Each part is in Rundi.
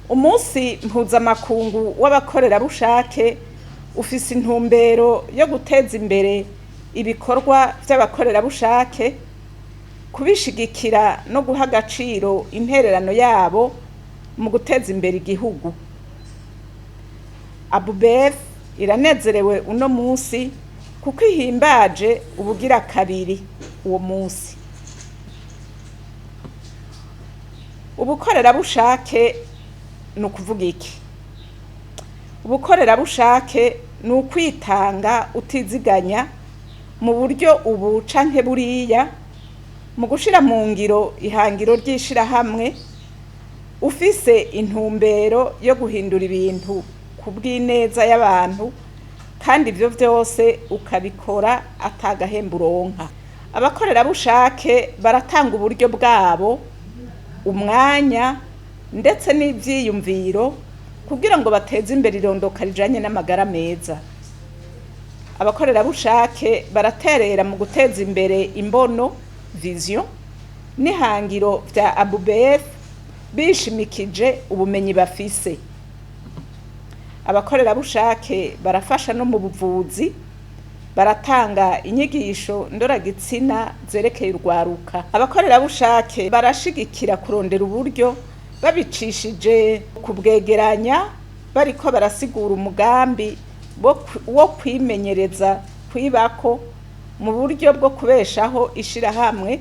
Umunsi mpuzamakungu w'abakorerabushake ufise intumbero yo guteza imbere ibikorwa vy'abakorerabushake, kubishigikira no guha agaciro intererano yabo mu guteza imbere igihugu. ABUBEF iranezerewe uno munsi kuko ihimbaje ubugira kabiri uwo munsi. Ubukorerabushake ni ukuvuga iki? Ubukorerabushake ni ukwitanga utiziganya mu buryo ubu canke buriya, mu gushira mu ngiro ihangiro ry'ishirahamwe, ufise intumbero yo guhindura ibintu ku bw'ineza y'abantu, kandi ivyo vyose ukabikora ata gahembo uronka. Abakorerabushake baratanga uburyo bwabo, umwanya ndetse n'ivyiyumviro kugira ngo bateze imbere irondoka rijanye n'amagara meza. Abakorerabushake baraterera mu guteza imbere imbono vision n'ihangiro vya ABUBF bishimikije ubumenyi bafise. Abakorerabushake barafasha no mu buvuzi, baratanga inyigisho ndoragitsina zerekeye urwaruka. Abakorerabushake barashigikira kurondera uburyo babicishije kubwegeranya, bariko barasigura umugambi wo kwimenyereza kwibako mu buryo bwo kubeshaho ishirahamwe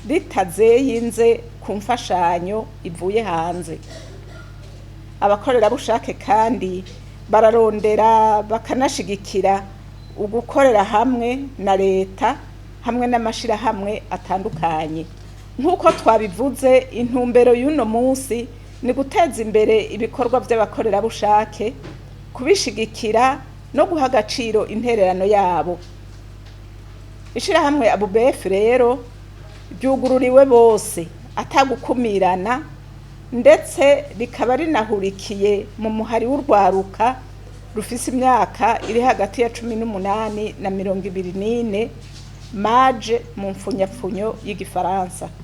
ritazeyinze ku mfashanyo ivuye hanze. Abakorerabushake kandi bararondera bakanashigikira ugukorera hamwe na leta hamwe n'amashirahamwe atandukanye. Nk'uko twabivuze, intumbero y'uno munsi ni guteza imbere ibikorwa vy'abakorerabushake, kubishigikira no guha agaciro intererano yabo. Ishirahamwe ABUBEF rero ryugururiwe bose atagukumirana, ndetse rikaba rinahurikiye mu muhari w'urwaruka rufise imyaka iri hagati ya 18 na 24, maje mu mfunyapfunyo y'igifaransa.